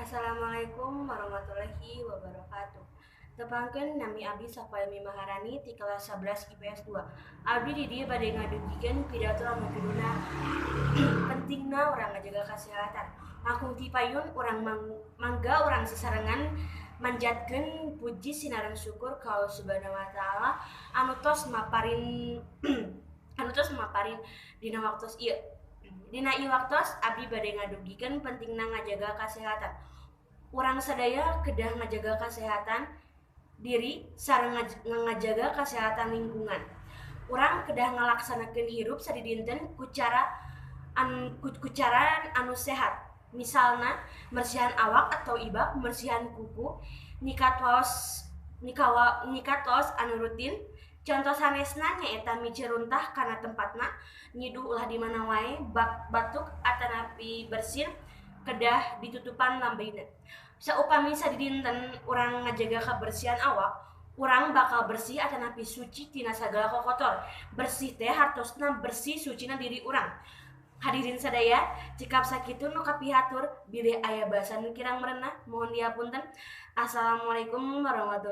Assalamualaikum warahmatullahi wabarakatuh. Tepangkeun, nami abdi Safalmi Maharani ti kelas 11 IPS 2. Abdi di dieu bade ngadugikeun pidato anu judulna "Pentingna Urang Ngajaga Kesehatan". Langkung ti payun urang, mangga urang sasarengan manjatkeun puji sinareng syukur ka Allah Subhanahu wa Taala anu tos maparin dina waktos ieu. Dina ieu waktos abdi bade ngadugikeun pentingna ngajaga kesehatan. Urang sadaya kedah ngajaga kesehatan diri sareng ngajaga kesehatan lingkungan. Urang kedah ngalaksanakeun hirup sadidinten ku cara anu sehat. Misalna mersihan awak atau ibak, mersihan kuku, nyikat tos anu rutin. Contoh sanesna nyaeta miceun runtah kana tempatna, nyiduh ulah di mana wae, batuk atanapi bersin kedah ditutupan lambeyna. Saupami sadidinten urang ngajaga kabersihan awak, urang bakal bersih atanapi suci tina sagala kokotor. Bersih teh hartosna bersih sucina diri urang. Hadirin sadaya, cekap sakitu nu kapihatur, bilih aya basa nu kirang merenah, mohon dihapunten. Assalamualaikum warahmatullahi.